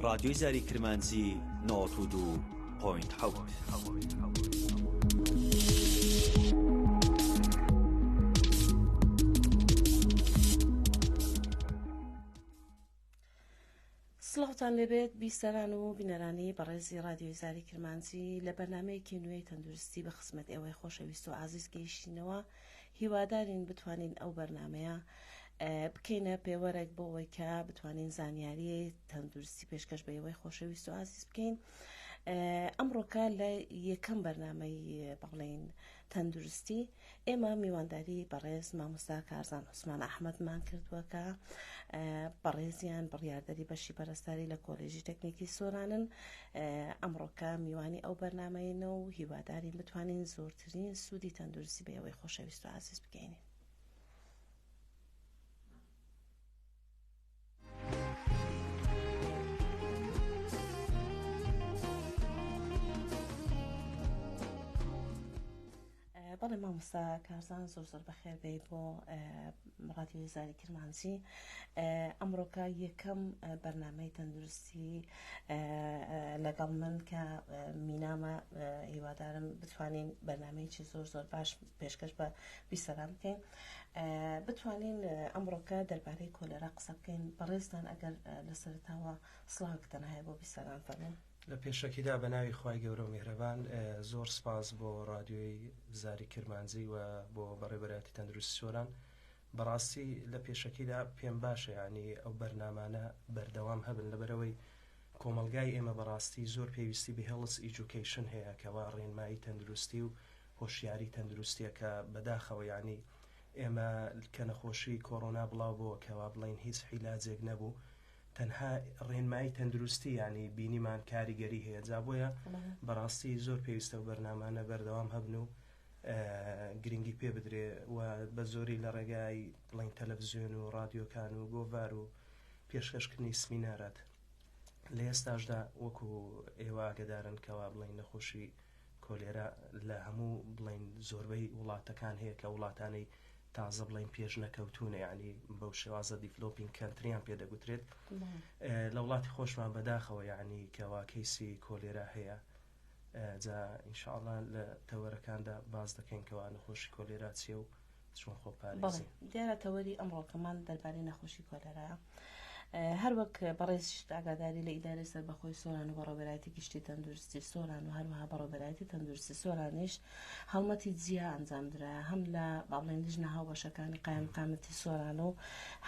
ڕادیۆی زاری کرمانجی 92.7. سڵاوتان لێبێت بیسەران و بینەرانی بەڕێزی ڕادیۆی زاری کرمانجی لە بەرنمەیەکی نوێی تەندروستی بە خزمەت ئێوەی خۆشەویست و ئازیز گەیشتینەوە هیوادارین بتوانین ئەو بەرنمەیە بکەینە پێوەرێک بۆ ئەوەی کە بتوانین زانیاری تەندروستی پێشکەش بە ئێوەی خۆشەویست و ئازیز بکەین ئەمڕۆکە لە یەکەم بەرنمەی بەڵێن تەندروستی ئێمە میوانداری بەڕێز مامۆستا کارزان عوسمان ئەحمەدمان کردووە کە بەڕێزیان بڕیاردەری بەشی پەرستاری لە کۆلێژی تەکنیکی سۆرانن ئەمڕۆکە میوانی ئەو بەرنمەیەنە و هیوادارین بتوانین زۆرترین سوودی تەندروستی بە ئێوەی خۆشەویست و ئازیز بگەینین. بەڵێ مامۆستا کارزان زۆر زۆر بەخێر بێی بۆ ڕادیۆی زاری کرمانجی ئەمڕۆکە یەکەم بەرنمەی تەندروستی لەگەڵ من کە مینامە هیوادارم بتوانین بەرنمەیەکی زۆر زۆر باش پێشکەش بە بیسەران بکەین بتوانین ئەمڕۆکە دەربارەی کۆلێرا قسە بکەین بەڕێزتان ئەگەر لە سەرتاوە سڵاوێکتان هەیە بۆ بیسەران فەرموون. لە پێشەکیدا بە ناوی خوای گەورە و میهرەبان زۆر سپاس بۆ ڕادیۆی زاری کرمانجی و بۆ بەڕێوەبەرایەتی تەندروستی سۆران بەڕاستی لە پێشەکیدا پێم باشە یانی ئەو بەرنامانە بەردەوام هەبن لەبەرئەوەی کۆمەڵگای ئێمە بەڕاستی زۆر پێویستی بە health education هەیە کەوا ڕێنمایی تەندروستی و هۆشیاری تەندروستیە کە بەداخەوە یانی ئێمە کە نەخۆشی کۆڕۆنا بڵاو بۆوە کەوا بڵێین هیچ عیلاجێک نەبوو تەنها ڕێنمایی تەندروستی یانی بینیمان کاریگەری هەیە جا بۆیە بەڕاستی زۆر پێویستە و بەرنامانە بەردەوام هەبن و گرنگی پێ بدرێ و بە زۆری لە ڕێگای بڵین تەلەڤزیۆن و ڕادیۆکان و گۆڤار و پێشکەشکردنی سمینارات لە ئێستاشدا وەکو ئێوە ئاگدارن کەوا بڵین نەخۆشی کۆلێرا لە هەموو بڵێین زۆربەی وڵاتەکان هەیە کە وڵاتانەی تازە بڵێین پێش نەکەوتوونە یعنی بەو شێوازە developing country یان پێ دەگوترێت لە وڵاتی خۆشمان بەداخەوە یعنی کەوا کەیسی کۆلێرا هەیە جا ئینشاءڵا لە تەوەرەکاندا باز دەکەین کەوا نەخۆشی کۆلێرا چیە و چۆن خۆ پارێزی. دیارە تەوەری ئەمڕۆکەمان دەربارەی نەخۆشی کۆلێرایە. هەر وەک بەڕێزیشت ئاگاداری لە ئیدارەی سەربەخۆی سۆران و بەڕێوەبەرایەتی گشتی تەندروستی سۆران و هەروەها بەڕێوەبەرایەتی تەندروستی سۆرانیش هەڵمەتی جیا ئەنجامدرا هەم لە با بڵێین لیژنە هاوبەشەکانی قایمقامەتی سۆران و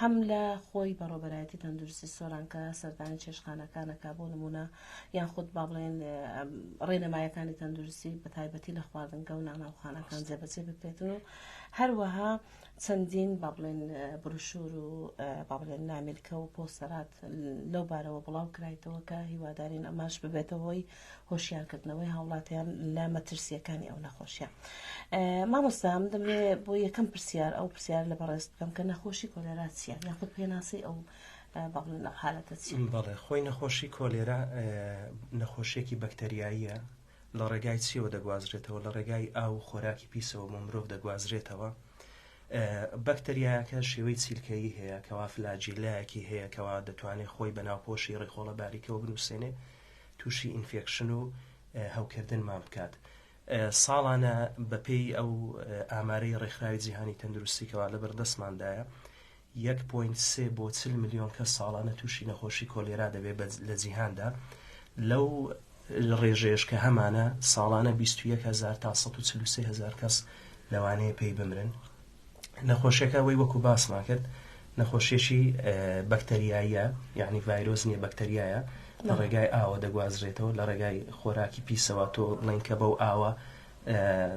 هەم لە خۆی بەڕێوەبەرایەتی تەندروستی سۆران کە سەردانی چێشتخانەکانەکە بۆ نمونە یان خود با بڵێن ڕێنمایەکانی تەندروستی بە تایبەتی لە خواردنگە و ناناوخانەکان جێبەجێ بکرێتن و هەروەها چەندین با بڵێن بروشور و با بڵێن نامیلکە و پۆستەرات لەو بارەوە بڵاو کرایتەوە کە هیوادارین ئەماش ببێتە هۆی هۆشیارکردنەوەی هاوڵاتیان لە مەترسیەکانی ئەو نەخۆشیە مامۆستا من دەمەوێ بۆ یەکەم پرسیار ئەو پرسیار لە بەڕێز بکەم کە نەخۆشی کۆلێرا چییە یاخود پێناسەی ئەو با بڵێن ئەو حالەتە چییە؟ بەڵێ خۆی نەخۆشی کۆلێرا نەخۆشیەکی بەکتەریاییە لە ڕێگای چیەوە دەگوازرێتەوە؟ لە ڕێگای ئاو و خۆراکی پیسەوە بۆ مرۆڤ دەگوازرێتەوە. بەکتەریایەکە شێوەی چیلکەیی هەیە کەوا فلاجیلایەکی هەیە کەوا دەتوانێت خۆی بە ناوپۆشی ڕیخۆڵە باریکەوە بنووسێنێ تووشی infection و هەوکردنمان بکات. ساڵانە بەپێی ئەو ئامارەی ڕێکخراوی جیهانی تەندروستی کەوا لەبەردەستماندایە یەک point سێ بۆ 40 ملیۆن کەس ساڵانە تووشی نەخۆشی کۆلێرا دەبێت لە جیهاندا لەو ڕێژەیەش کە هەمانە ساڵانە 21 هەزار تا 143 هەزار کەس لەوانەیە پێی بمرن نەخۆشیەکە وەی وەکو باسمان کرد نەخۆشیەکی بەکتەریاییە یعنی ڤایرۆس نییە بەکتەریایە لە ڕێگای ئاوە دەگوازرێتەوە لە ڕێگای خۆراکی پیسەوە تۆ بڵین کە بەو ئاوە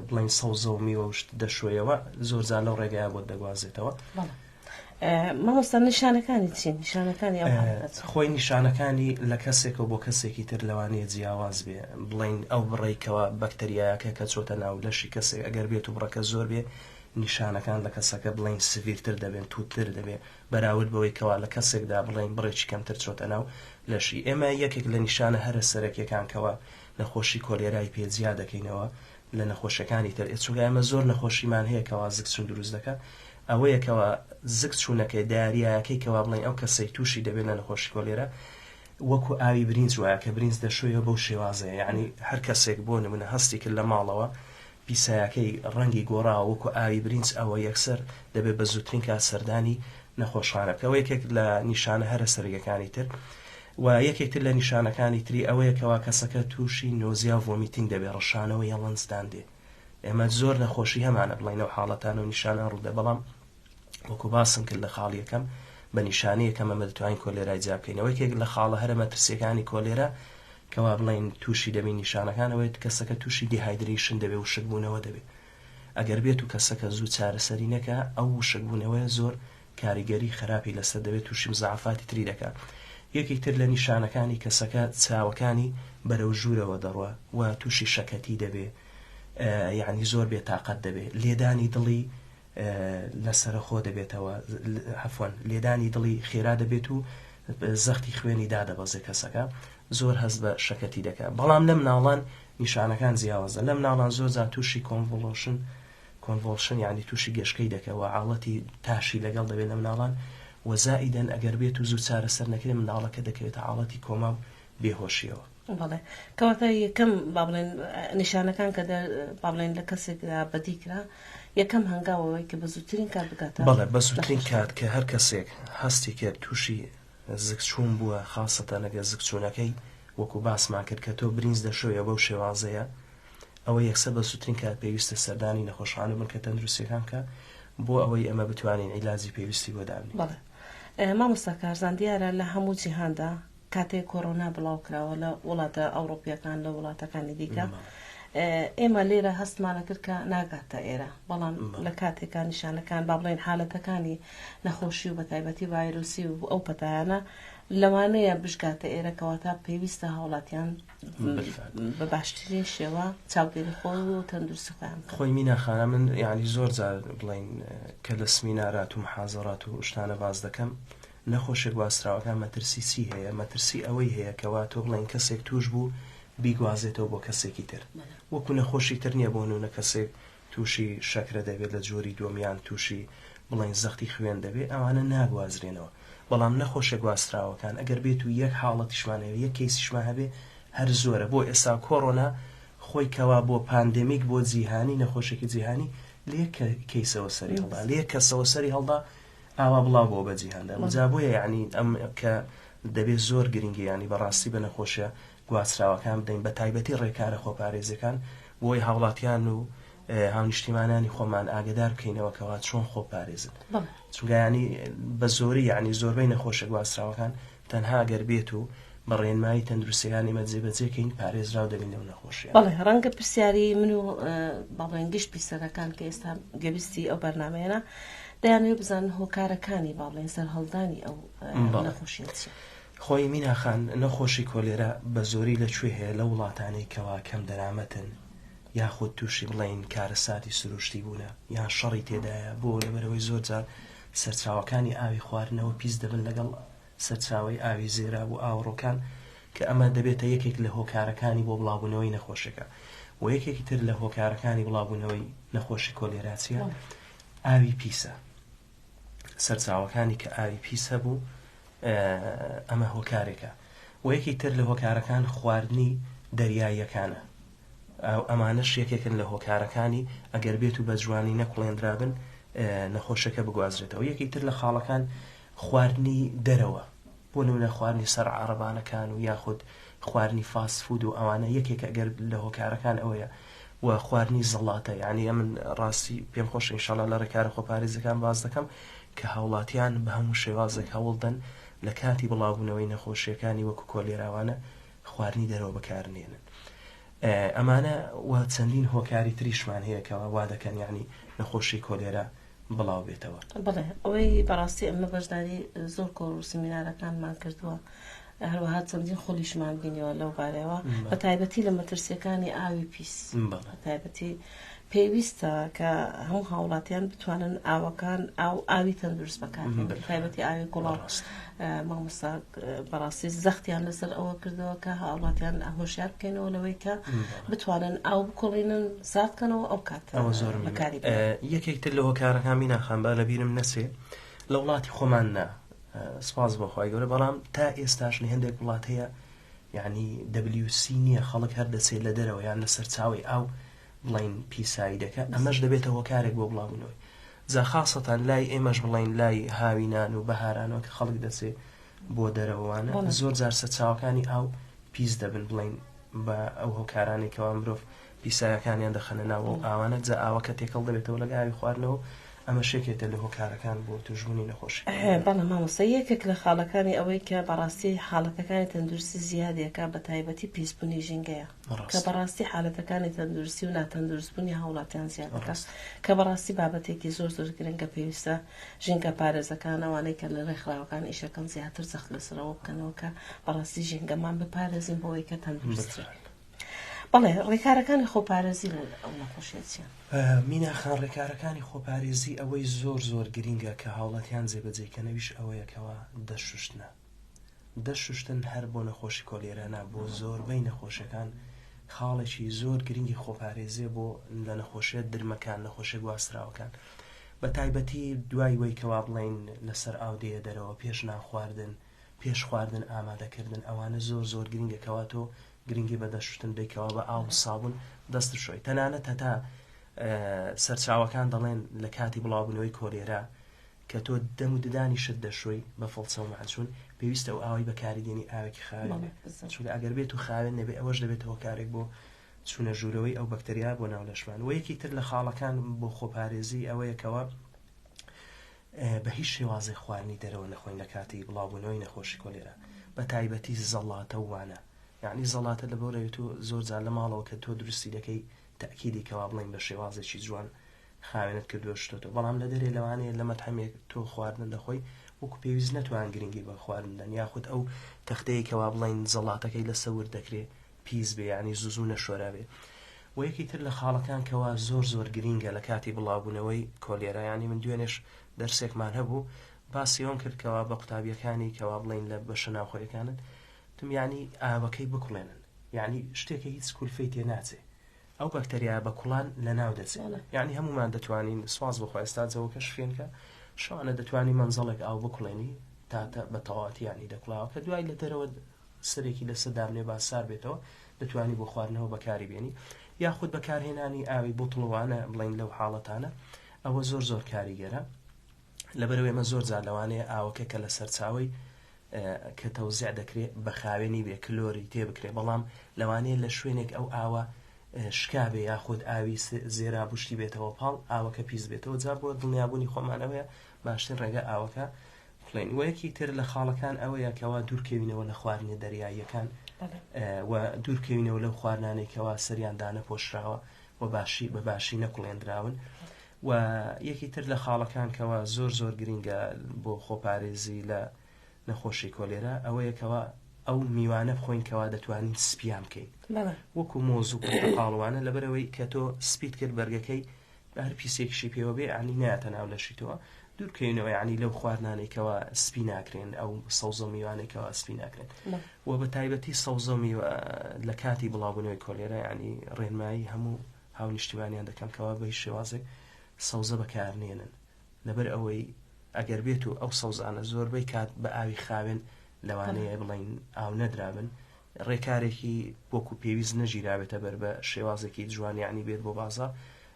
بڵین سەوزە و میوە و شت دەشۆیەوە زۆر جار لەو ڕێگایە بۆت دەگوازێتەوە. مامۆستا نیشانەکانی چین؟ نیشانەکانی ئەو حاڵەتە چین؟ خۆی نیشانەکانی لە کەسێکەوە بۆ کەسێکی تر لەوانەیە جیاواز بێ بڵین ئەو بڕەی کەوا بەکتەریایەکە کە چۆتە ناو لەشی کەسێک ئەگەر بێت و بڕەکە زۆر بێ نیشانەکان لە کەسەکە بڵین severe تر دەبێن تووتر دەبێ بەراورد بەوەی کەوا لە کەسێکدا بڵێین بڕێکی کەمتر چۆتە ناو لەشی ئێمە یەکێک لە نیشانە هەرە سەرەکیەکان کەوا نەخۆشی کۆلێرای پێ جیا دەکەینەوە لە نەخۆشیەکانی تر چونکە ئێمە زۆر نەخۆشیمان هەیە کەوا زگچون دروست دەکات ئەوەیە کەوا زگچونەکەی diarrhea یەکەی کەوا بڵێین ئەو کەسەی تووشی دەبێت لە نەخۆشی کۆلێرا. وەکو ئاوی برینج وایە کە برینج دەشۆیەوە بەو شێوازەیە یعنی هەر کەسێک بۆ نمونە هەستی کرد لە ماڵەوە پیسایەکەی ڕەنگی گۆڕاوە وەکو ئاوی برینج ئەوە یەکسەر دەبێت بە زووترین کات سەردانی نەخۆشخانە بکە. ئەوە یەکێک لە نیشانە هەرە سەرەکیەکانی تر. و یەکێک تر لە نیشانەکانی تری ئەوەیە کەوا کەسەکە تووشی nausea و vomiting دەبێت، ڕشانەوە یەڵەنجدان دێ. ئێمە زۆر نەخۆشی هەمانە بڵێین ئەو حاڵەتانە و نیشانان ڕوودە، بەڵام وەکو باسم کرد لە خاڵی یەکەم بە نیشانەی یەکەم ئەمە دەتوانین کۆلێرای جیا بکەینەوە. یەکێک لە خاڵە هەرە مەترسیەکانی کۆلێرا کەوا بڵێین تووشی دەبین نیشانەکان ئەوەیە کەسەکە تووشی dehydration دەبێت، وشکبوونەوە دەبێت. ئەگەر بێت و کەسەکە زوو چارەسەری نەکا ئەو وشکبوونەوەیە زۆر کاریگەری خراپی لەسەر دەبێت تووشی مزاعەفاتی تری دەکات. یەکێک تر لە نیشانەکانی کەسەکە چاوەکانی بەرەو ژوورەوە دەڕوا و تووشی شەکەتی دەبێ، یعنی زۆر بێتاقەت دەبێ، لێدانی دڵی لەسەرەخۆ دەبێتەوە، عەفوەن لێدانی دڵی خێرا دەبێت و زەختی خوێنی دادەبەزێ، کەسەکە زۆر هەست بە شەکەتی دەکات. بەڵام لە مناڵان نیشانەکان جیاوازە، لە مناڵان زۆر جار تووشی convulsion convulsion یعنی تووشی گەشکەی دەکە و حاڵەتی تاشی لەگەڵ دەبێت لە مناڵان و زائیدەن ئەگەر بێت و زوو چارەسەر نەکرێت مناڵەکە دەکەوێتە حاڵەتی کۆما و بێهۆشیەوە. بەڵێ کەواتە یەکەم با بڵێن نیشانەکان کە با بڵێن لە کەسێکدا بەدی کرا یەکەم هەنگاو ئەوەی کە بە زووترین کات بگاتە بەڵێ بە زووترین کات کە هەر کەسێک هەستی کرد تووشی زگچوون بووە خاسەتەن ئەگەر زگچوونەکەی وەکو باسمان کرد کە تۆ برینج دەشۆیەوە بەو شێوازەیە ئەوە یەکسەر بە زووترین کات پێویستە سەردانی نەخۆشخانە و بنکە تەندروستیەکان بکە بۆ ئەوەی ئێمە بتوانین عیلاجی پێویستی بۆ دابنین. بەڵێ مامۆستا کارزان دیارە لە هەموو جیهاندا کاتێک کۆرۆنا بڵاو کراوە لە وڵاتە ئەوڕۆپیەکان لە وڵاتەکانی دیکە ئێمە لێرە هەستمانە کرد کە ناگاتە ئێرە بەڵام لە کاتێکا نیشانەکان با بڵێن حالەتەکانی نەخۆشی و بەتایبەتی ڤایرۆسی و ئەو پەتایانە لەوانەیە بشگاتە ئێرە کەواتە پێویستە هاوڵاتیان بە باشترین شێوە چاودێری خۆی و تەندروستی خۆیان بکەن. خۆی مینا خانە من یعنی زۆر جار بڵین کە لە سمینارات و محازەرات و شتانە باس دەکەم نەخۆشیە گواستراوەکان مەترسی چی هەیە؟ مەترسی ئەوەی هەیە کەوا تۆ بڵێین کەسێک توش بوو بیگوازێتەوە بۆ کەسێکی تر وەکو نەخۆشی تر نیە بۆ نونە کەسێک توشی شەکرە دەبێت لە جۆری دووەم یان توشی بڵێین زەختی خوێن دەبێت ئەوانە ناگوازرێنەوە بەڵام نەخۆشیە گواستراوەکان ئەگەر بێت و یەک حاڵەتیشمان هەبێ یەک کەیسیشمان هەبێ هەر زۆرە بۆ ئێستا کۆڕۆنا خۆی کەوا بۆ pandemic بۆ جیهانی نەخۆشێکی جیهانی لە یەک کەیسەوە سەری هەڵدا لە یەک کەسەوە سەری هەڵدا ئاوا بڵاو بۆوە بە جیهاندا جا بۆیە یانی ئەم کە دەبێت زۆر گرنگی یانی بەڕاستی بە نەخۆشیە گواستراوەکان بدەین بە تایبەتی ڕێکارە خۆپارێزیەکان بۆی هاوڵاتیان و هاونیشتیمانانی خۆمان ئاگدار بکەینەوە کەوا چۆن خۆپارێزن چونکە ینی بە زۆری یعنی زۆربەی نەخۆشە گواستراوەکان تەنها گەر بێت و بە ڕێنمایی تەندروستیەکانی ئێمە جێبەجێ کەین پارێزراو دەبین لەو نەخۆشیە. بەڵێ ڕەنگە پرسیاری من و با بڵێین گشت بیسەرەکان کە ئێستا گوێبیستی ئەو بەرنامەیەنە دەیانەوێت بزانن هۆکارەکانی با بڵێین سەرهەڵدانی ئەو نەخۆشیە چیە؟ خۆی مینا خان نەخۆشی کۆلێرا بە زۆری لە کوێ هەیە لە وڵاتانەی کەوا کەم دەرامەتن یاخود تووشی بڵێین کارەساتی سروشتی بوونە یان شەڕی تێدایە بۆ لەبەرەوەی زۆر جار سەرچاوەکانی ئاوی خواردنەوە پیس دەبن لەگەڵ سەرچاوەی ئاوی زێراب و ئاوەڕۆکان کە ئەمە دەبێتە یەکێک لە هۆکارەکانی بۆ بڵاوبوونەوەی نەخۆشیەکە و یەکێکی تر لە هۆکارەکانی بڵاوبوونەوەی نەخۆشی کۆلێرا چیە؟ ئاوی پیسە سەرچاوەکانی کە ئاوی پیس هەبوو ئەمە هۆکارێکە و یەکێک تر لە هۆکارەکان خواردنی دەریاییەکانە ئەمانەش یەکێکن لە هۆکارەکانی ئەگەر بێت و بە جوانی نەکوڵێنرابن نەخۆشەکە بگوازرێتەوە یەکێک تر لە خاڵەکان خواردنی دەرەوە بۆ نمونە خواردنی سەر عەڕەبانەکان و یاخود خواردنی fast food و ئەوانە یەکێکە گەر لە هۆکارەکان ئەوەیە و خواردنی زەڵاتە یعنی ئەمن ڕاستی پێم خۆشە ئینشاڵا لە ڕێکارە خۆپارێزەکان باس دەکەم کە هاوڵاتیان بە هەموو شێوازێک هەوڵدەن لە کاتی بڵاوبوونەوەی نەخۆشیەکانی وەکو کۆلێراوانە خواردنی دەرەوە بەکارنێنن ئەمانە و چەندین هۆکاری تریشمان هەیە کەوا وا دەکەن یعنی نەخۆشی کۆلێرا بڵاو بێتەوە. بەڵێ ئەوەی بەڕاستی ئەمە بەشداری زۆر کۆڕ و سیمینارەکانمان کردووە هەروەها چەندین خولیشمان بینیوە لەو بارەوە بە تایبەتی لە مەترسیەکانی ئاوی پیس بە تایبەتی پێویستە کە هەموو هاوڵاتیان بتوانن ئاوەکان ئاو ئاوی تەندروست بەکاربێنن بە تایبەتی ئاوی گوڵاو مامۆستا بەڕاستی زەختیان لەسەر ئەوە کردەوە کە هاوڵاتیان هۆشیار بکەینەوە لەوەی کە بتوانن ئاو بکوڵینن سارد کەنەوە ئەو کاتە ئەوە زۆر بەکاری بێنن. یەکێک تر لە هۆکارەکان مینا خان با لەبیرم نەچێ لە وڵاتی خۆمان نا. سپاس بۆ خوای گەورە بەڵام تا ئێستاش لە هێندێک وڵات هەیە یعنی WC نییە خەڵک هەر دەچێت لە دەرەوە یان لە سەرچاوەی ئاو بڵین پیسایی دەکە ئەمەش دەبێتە هۆکارێک بۆ بڵاوبوونەوەی جا خاسەتان لای ئێمەش بڵین لای هاوینان و بەهارانەوە کە خەڵک دەچێت بۆ دەرەوەوانە زۆر جار سەرچاوەکانی ئاو پیس دەبن بڵین بە ئەو هۆکارانەی کەوا مرۆڤ پیسایەکانیان دەخەنە ناو ئەو ئاوانە جا ئاوەکە تێکەڵ دەبێتەوە لەگە ئاوی خواردنەوە ئەمەش یەکێکە لە هۆکارەکان بۆ توشبوونی نەخۆشی کۆرۆنا. بەڵێ مامۆستا یەکێک لە خاڵەکانی ئەوەی کە بەڕاستی حاڵەتەکانی تەندروستی زیادیەکا بە تایبەتی پیسبوونی ژینگەیە کە بەڕاستی حالەتەکانی تەندروستی و ناتەندروستبوونی هاوڵاتیان زیاد دەکات کە بەڕاستی بابەتێکی زۆر زۆر گرنگە پێویستە ژینگە پارێزەکان ئەوانەی کە لە ڕێکخراوەکان ئیشەکەن زیاتر جەخت لەسەرەوە بکەنەوە کە بەڕاستی ژینگەمان بپارێزین بۆ ئەوەی کە تەندروستتر بین. بەڵێ ڕێکارەکانی خۆپارێزی لەو ئەو نەخۆشیە چییە؟ مینا خان ڕێکارەکانی خۆپارێزی ئەوەی زۆر زۆر گرینگە کە هاوڵاتیان جێبەجێی کەن ئەویش ئەوەیە کەوا دەست شوشتنە دەست شوشتن هەر بۆ نەخۆشی کۆلێرا نا بۆ زۆربەی نەخۆشیەکان خاڵێکی زۆر گرنگی خۆپارێزیە بۆ لە نەخۆشیە درمەکان نەخۆشیە گواستراوەکان بە تایبەتی دوای وەی کەوا بڵێین لەسەر ئاو دێیە دەرەوە پێش نان خواردن پێش خواردن ئامادەکردن ئەوانە زۆر زۆر گرنگە کەوا تۆ گرنگی بە دەست شوشتن بدەیت کەوا بە ئاو و سابون دەست بشۆی تەنانەت هەتا سەرچاوەکان دەڵێن لە کاتی بڵاوبوونەوەی کۆلێرا کە تۆ دەم و ددانیشت دەشۆی بە فڵچە و مەعجون پێویستە ئەو ئاوەی بەکاری دێنی ئاوێکی خاوێن بێت چونکە ئەگەر بێت و خاوێن نەبێ ئەوەش دەبێتە هۆکارێک بۆ چوونە ژوورەوەی ئەو بەکتەریا بۆ ناو لەشمان و یەکی تر لە خاڵەکان بۆ خۆپارێزی ئەوەیە کەوا بە هیچ شێوازێک خواردنی دەرەوە نەخۆین لە کاتی بڵاوبوونەوەی نەخۆشی کۆلێرا بە تایبەتی زەڵاتە و وانە یعنی زەڵاتە لە بۆرەوەی تۆ زۆر جار لە ماڵەوە کە تۆ دروستی دەکەی تەئکیدی کەوا بڵێین بە شێوازێکی جوان خاوێنت کردووە شتۆتەوە بەڵام لە دەرێ لەوانەیە لە مەتعەمێک تۆ خواردن دەخۆی وەکو پێویست نەتوان گرنگی بە خواردن دەن یاخود ئەو تەختەیە کەوا بڵێین زەڵاتەکەی لەسە ورد دەکرێ پیس بێ یعنی زوو زوو نەشۆرابێ و یەکی تر لە خاڵەکان کەوا زۆر زۆر گرینگە لە کاتی بڵاوبوونەوەی کۆلێرا یعنی من دوێنێش دەرسێکمان هەبوو باسی ئەوم کرد کەوا بە قوتابیەکانی کەوا بڵێین لە بەشە ناوخۆیەکانن تم یعنی ئاوەکەی بکوڵێنن یعنی شتێکە هیچ کولفەی تێ ناچێ ئەو بەکتەریایە بە کوڵان لەناو دەچێ یانی هەموومان دەتوانین سواز بۆ خوا ئێستا جەوەکەش فێنکە شەوانە دەتوانی مەنزەڵێک ئاو بکوڵێنی تا بە تەواتی یانی دەکوڵاوەکە دوای لە دەرەوە سەرێکی لەسەر دابنێ با سار بێتەوە دەتوانی بۆ خواردنەوە بەکاری بێنی یاخود بەکارهێنانی ئاوی بوتڵوانە بڵین لەو حاڵەتانە ئەوە زۆر زۆر کاریگەرە لەبەرئەوەی ئێمە زۆر جار لەوانەیە ئاوەکە کە لە سەرچاوەی کە تەوزیع دەکرێ بە خاوێنی بێ کلۆری تێ بکرێ بەڵام لەوانەیە لە شوێنێک ئەو ئاوە شکابێ یاخود ئاوی زێرا بشتی بێتەوە پاڵ ئاوەکە پیس بێتەوە جا بۆ دڵنیابوونی خۆمانەوەیە باشترین ڕێگە ئاوەکە بڵێن وە یەکی تر لە خاڵەکان ئەوەیە کەوا دوورکەوینەوە لە خواردنە دەریاییەکان و دوورکەوینەوە لەو خواردنانەی کەوا سەریان دانەپۆشراوە و باشی بە باشی نەکوڵێنراون و یەکی تر لە خاڵەکان کەوا زۆر زۆر گرینگە بۆ خۆپارێزی لە نەخۆشی کۆلێرا ئەوەیە کەوا ئەو میوانە بخۆین کەوا دەتوانین سپیان بکەین وەکو مۆز و پرتەقاڵوانە لەبەرەوەی کە تۆ سپیت کرد بەرگەکەی هەر پیسێکشی پێوە بێ عنی نایەتە ناو لەشی تۆ دوورکەینەوە یعنی لەو خواردنانەی کەوا سپی ناکرێن ئەو سەوزە و میوانەی کەوا سپی ناکرێن و بە تایبەتی سەوزە و میوە لە کاتی بڵاوبوونەوەی کۆلێرا یعنی ڕێنمایی هەموو هاونیشتیمانیان دەکەم کەوا بە هیچ شێوازێک سەوزە بەکارنێنن لەبەر ئەوەی ئەگەر بێت و ئەو سەوزانە زۆربەی کات بە ئاوی خاوێن لەوانەیە بڵین ئاو نەدرابن ڕێکارێکی وەکو پێویست نەگیرابێتە بەر بە شێوازێکی جوان یعنی بێت بۆ بازاڕ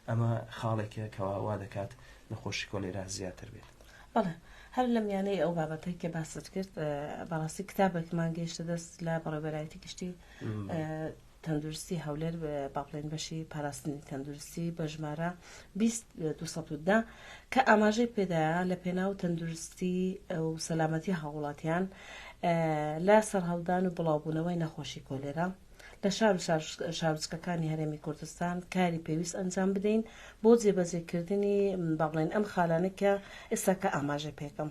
ئەمە خاڵێکە کەوا وا دەکات نەخۆشی کۆلێرا زیاتر بێت. بەڵێ هەر لە میانەی ئەو بابەتەی کە باست کرد بەڕاستی کتابێکمان گەیشتە دەست لە بەڕێوەبەرایەتی گشتی تەندروستی هەولێر با بڵێین بەشی پاراستنی تەندروستی بە ژمارە 20 210 کە ئاماژەی پێدایە لە پێناو تەندروستی و سەلامەتی هاووڵاتیان لە سەرهەڵدان و بڵاوبوونەوەی نەخۆشی کۆلێرا لە شار و شارۆچکەکانی هەرێمی کوردستان کاری پێویست ئەنجام بدەین بۆ جێبەجێکردنی با بڵێن ئەم خالانە کە ئێستا کە ئاماژە پێکەم.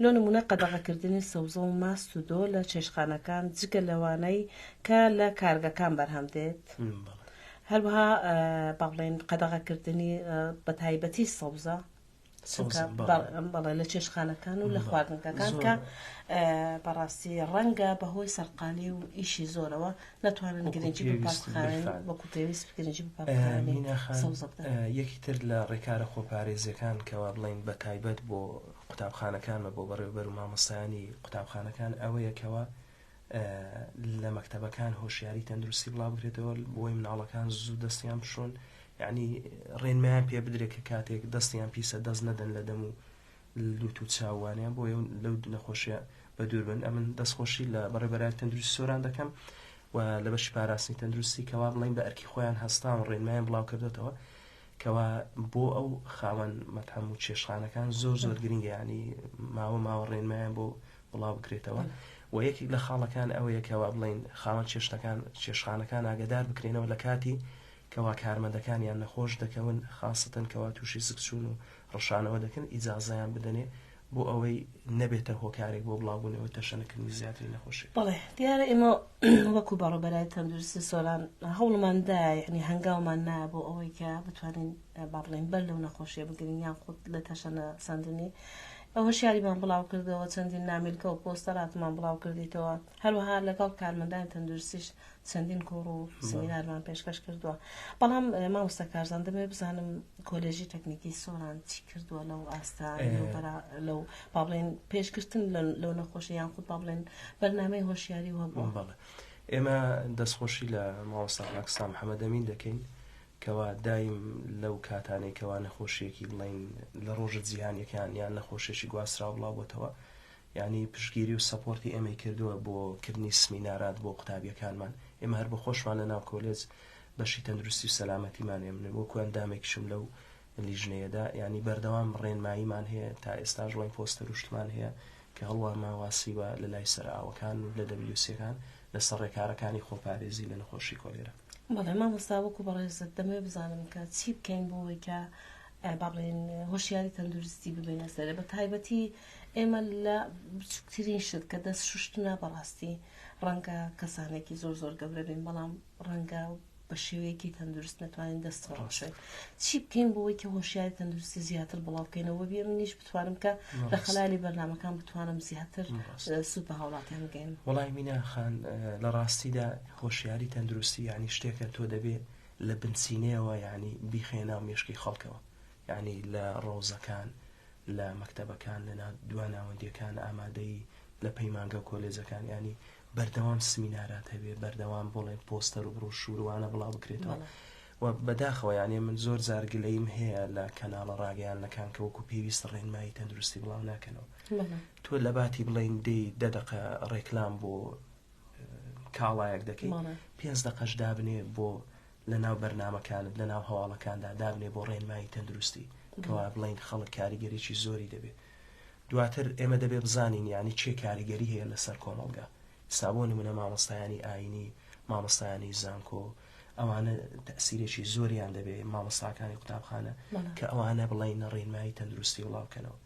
لۆ نموونە قەدەغەکردنی سەوزە و ماست و دۆ لە چێشتخانەکان جگە لەوانەی کە لە کارگەکان بەرهەم دێت. هەروەها با بڵێین قەدەغەکردنی بە تایبەتی سەوزە. چونکە بەڵێ لە چێشتخانەکان و لە خواردنگەکان کە بەڕاستی ڕەنگە بەهۆی سەرقالی و ئیشی زۆرەوە نەتوانن گرنگی بە پاکخاوێن وەکو پێویست گرنگی بە پاکخاوێنی سەوزە بدەن. یەکی تر لە ڕێکارە خۆپارێزیەکان کەوا بڵێین بە تایبەت بۆ قوتابخانەکان و بۆ بەڕێوەبەر و مامۆستایانی قوتابخانەکان ئەوەیە کەوا لە مەکتەبەکان هۆشیاری تەندروستی بڵاو بکرێتەوە بۆی مناڵەکان زوو دەستیان بشۆن یعنی ڕێنمایان پێ بدرێت کە کاتێک دەستیان پیسە دەست نەدەن لە دەم و لوت و چاوانیان بۆیە لەو نەخۆشیە بە دوور بن ئەمن دەستخۆشی لە بەڕێبەرای تەندروستی سۆران دەکەم و لە بەشی پاراستنی تەندروستی کەوا بڵین بە ئەرکی خۆیان هەستان و ڕێنمایان بڵاو کردوێتەوە کەوا بۆ ئەو خاوەن مەتعەم و چێشخانەکان زۆر زۆر گرنگە ینی ماوە ماوە ڕێنمایان بۆ بڵاو بکرێتەوە و یەکێک لە خاڵەکان ئەوەیە کەوا بڵین خاوەن چێشتەکان چێشخانەکان ئاگدار بکرێنەوە لە کاتی کەوا کارمەندەکانیان نەخۆش دەکەون خاسەتەن کەوا تووشی زگچوون و ڕشانەوە دەکەن ئیجازەیان بدەنێ بۆ ئەوەی نەبێتە هۆکارێک بۆ بڵاوبوونەوەی تەشەنەکردنی زیاتری نەخۆشیەکە. بەڵێ دیارە ئێمە وەکو بەڕێوەبەرای تەندروستی سۆران هەوڵمان دا یعنی هەنگاومان نا بۆ ئەوەی کە بتوانین با بڵێین بەر لەو نەخۆشیە بگرین یان خود لە تەشەنە سەندنی هۆشیاریمان بڵاو کردەوە چەندین نامیلکە و پۆستەراتمان بڵاو کردیتەوە هەروەها لەگەڵ کارمەندانی تەندروستیش چەندین کۆڕ و سمینارمان پێشکەش کردووە بەڵام مامۆستا کارزان دەمەوێت بزانم کۆلێژی تەکنیکی سۆران چی کردووە لەو ئاستا لەو با بڵێن پێشگرتن لەو نەخۆشی یان خود با بڵێن بەرنامەی هۆشیاری و هەبووە بەڵێ ئێمە دەستخۆشی لە مامۆستا پاکستان محەممەد ئەمین دەکەین کەوا دایم لەو کاتانەی کەوا نەخۆشیەکی بڵین لە ڕۆژە جیهانیەکان یان نەخۆشیێکی گواستراوە بڵاو بۆتەوە یانی پشتگیری و سەپۆرتی ئێمەی کردووە بۆ کردنی سمینارات بۆ قوتابیەکانمان ئێمە هەر بۆ خۆشمان لە ناو کۆلێج بەشی تەندروستی و سەلامەتیمان هەیە من وەکو ئەندامێکیشم لەو لیژنەیەدا یانی بەردەوام ڕێنماییمان هەیە تا ئێستاش بڵێن پۆستەر و شتمان هەیە کە هەڵوانمان واسیوە لە لای سەرئاوەکان و لە دەبلیوسیەکان لەسەر ڕێکارەکانی خۆپارێزی لە نەخۆشی کۆلێرا. بەڵێ مامۆستا وەکو بەڕێزت دەمەوێت بزانم کە چی بکەین بۆ ئەوەی کە با بڵێین هۆشیاری تەندروستی ببینە سەرێ بە تایبەتی ئێمە لە بچووکترین شت کە دەست شوشتنە بەڕاستی ڕەنگە کەسانێکی زۆر زۆر گەورە بین بەڵام ڕەنگە بە شێوەیەکی تەندروست نەتوانین دەست ڕۆشێت چی بکەین بۆ ئەوەی کە هۆشیاری تەندروستی زیاتر بڵاو بکەینەوە بێ منیش بتوانم کە لە خەلالی بەرنامەکان بتوانم زیاتر سوود بە هاوڵاتیان بگەین وڵی مینا خان لە ڕاستیدا هۆشیاری تەندروستی یعنی شتێکە تۆ دەبێ لە بنچینەیەوە یعنی بیخەیە ناو مێشکی خەڵکەوە یعنی لە ڕەوزەکان لە مەکتەبەکان لە دوا ناوەندیەکان ئامادەیی لە پەیمانگە و کۆلێجەکان یانی بەردەوام سمینارات هەبێ بەردەوام بڵێ پۆستەر و بڕۆشور وانە بڵاو بکرێتەوە و بەداخەوە یانێ من زۆر جار گلەیم هەیە لە کەناڵە ڕاگەیاندنەکان کە وەکو پێویست ڕێنمایی تەندروستی بڵاو ناکەنەوە تۆ لە باتی بڵین دەی دە دەقە ڕێکلام بۆ کاڵایەک دەکەی پێنج دەقەش دابنێ بۆ لەناو بەرنامەکانت لەناو هەواڵەکاندا دابنێ بۆ ڕێنمایی تەندروستی کەوا بڵێین خەڵک کاریگەریی زۆری دەبێ دواتر ئێمە دەبێ بزانین یانی چێ کاریگەری هەیە لەسەر کۆمەڵگا ئیستا بۆ نمونە مامۆستایانی ئاینی مامۆستایانی زانکۆ ئەوانە تەسیرێکی زۆریان دەبێ مامۆستاکانی قوتابخانە کە ئەوانە بڵێن ڕێنمایی تەندروستی وڵاو بکەنەوە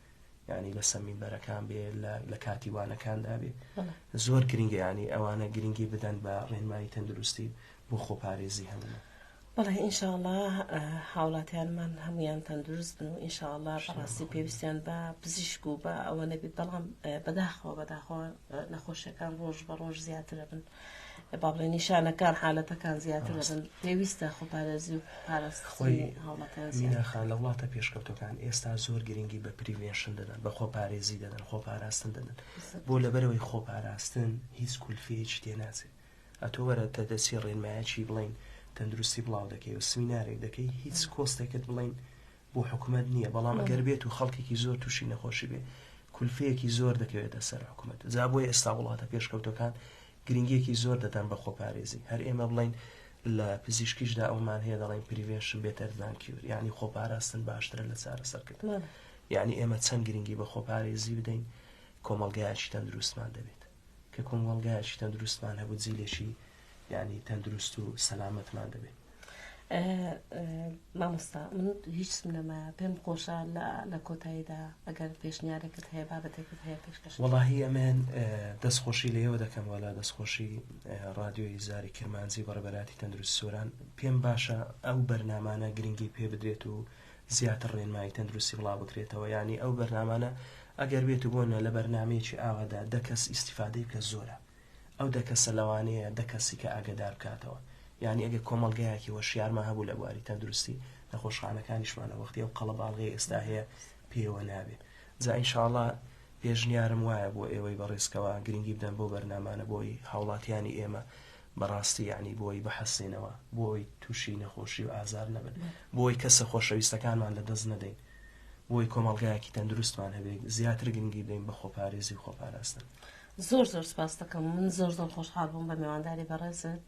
یانی لەسەر مینبەرەکان بێ لە کاتی وانەکاندا بێ زۆر گرنگە ینی ئەوانە گرنگی بدەن بە ڕێنمایی تەندروستی بۆ خۆپارێزی هەموو. بەڵێ ئینشاءاللە هاوڵاتیانمان هەمویان تەندروست بن و ئینشاءاللە بەڕاستی پێویستیان بە پزیشک و بە ئەوە نەبێت بەڵام بەداخەوە بەداخەوە نەخۆشیەکان ڕۆژ بە ڕۆژ زیاترە بن با بڵێ نیشانەکان حالەتەکان زیاتر دەبن پێویستە خۆپارێزی و پاراستنی هاوڵاتیان زیاتر. مینا خان لە وڵاتە پێشکەوتوەکان ئێستا زۆر گرنگی بە prevention دەدەن بە خۆپارێزی دەدەن خۆپاراستن دەدەن بۆ لەبەرەوەی خۆپاراستن هیچ کولفەیەکی تێناچێت ئەتۆ وەرە تە دەچی ڕێنمایەکی بڵین تەندروستی بڵاو دەکەی و سمینارێک دەکەی هیچ cost ێکت بڵین بۆ حکومەت نییە بەڵام ئەگەر بێت و خەڵکێکی زۆر تووشی نەخۆشی بێ کولفەیەکی زۆر دەکەوێتە سەر حکومەت جا بۆیە ئێستا وڵاتە پێشکەوتەکان گرنگیەکی زۆر دەدەن بە خۆپارێزی هەر ئێمە بڵین لە پزیشکیشدا ئەومان هەیە دەڵێن prevention better than cure یعنی خۆپاراستن باشترە لە چارەسەرکردن یعنی ئێمە چەند گرنگی بە خۆپارێزی بدەین کۆمەڵگایەکی تەندروستمان دەبێت کە کۆمەڵگایەکی تەندروستمان هەبوو جیلێکی یعنی تەندروست و سەلامەتمان دەبێت. مامۆستا من هیچم نەما پێم خۆشە لە کۆتاییدا ئەگەر پێشنیارێکت هەیە بابەتێکت هەیە پێشکەش وەڵاهی ئەمن دەستخۆشی لێوە دەکەم وەلا دەستخۆشی ڕادیۆی زاری کرمانجی بەڕێبەراتی تەندروست سۆران پێم باشە ئەو بەرنامانە گرنگی پێ بدرێت و زیاتر ڕێنمایی تەندروستی بڵاو بکرێتەوە یانی ئەو بەرنامانە ئەگەر بێت و بۆنە لە بەرنامەیەکی ئاوادا دە کەس ئیستیفادەی بکە زۆرە ئەو دە کەسە لەوانەیە دە کەسی کە ئاگەدار بکاتەوە یانی ئەگەر کۆمەڵگایەکی هۆشیارمان هەبوو لە بواری تەندروستی نەخۆشخانەکانیشمان وەختی ئەو قەڵەباڵغی ئێستا هەیە پێوە نابێ جا ئینشاڵڵا پێشنیارم وایە بۆ ئێوەی بەڕێز کەوا گرنگی بدەن بەو بەرنامانە بۆی هاوڵاتیانی ئێمە بەڕاستی یەعنی بۆی بحەسێنەوە بۆی توشی نەخۆشی و ئازار نەبن بۆی کەسە خۆشەویستەکانمان لە دەست نەدەین بۆی کۆمەڵگایەکی تەندروستمان هەبێ زیاتر گرنگی بدەین بە خۆپارێزی و خۆپاراستن. زۆر زۆر سپاست دەکەم من زۆر زۆر خۆشحاڵ بووم بە مێوانداری بەڕێزت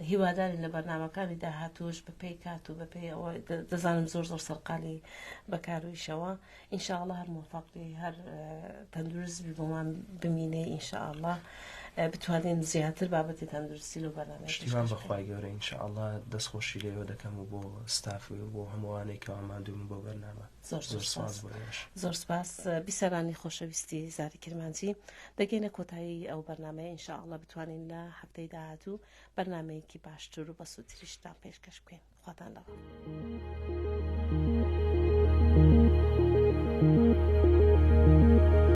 هیوادارین لە بەرنامەکانی داهاتووش بەپێی کات و بەپێی ئەوە دەزانم زۆر زۆر سەرقالی بەکارویشەوە ان شاء اللە هەر مۆفەق بی هەر تەندروست بی بۆمان بمینێ ان شاء اللە بتوانین زیاتر بابەتی تەندروستی لەو بەرنامەیە پشتیوان پێشکەش بەخوای گەورە ان شاء اللە دەست خۆشی لێوە دەکەم و بۆ ستاف و بۆ هەمووانەی کەوا ماندوو بوون بۆ بەرنامە زۆر زۆر زۆر سپاس سپاس بۆ ئێوەش. زۆر سپاس بیسەرانی خۆشەویستی زاری کرمانجی دەگەینە کۆتایی ئەو بەرنامەیە ان شاء اللە بتوانین لە هەفتەی داهاتوو بەرنامەیەکی باشتر و بەسوودتریشتان پێشکەش بکەین خواتان لەگەڵ.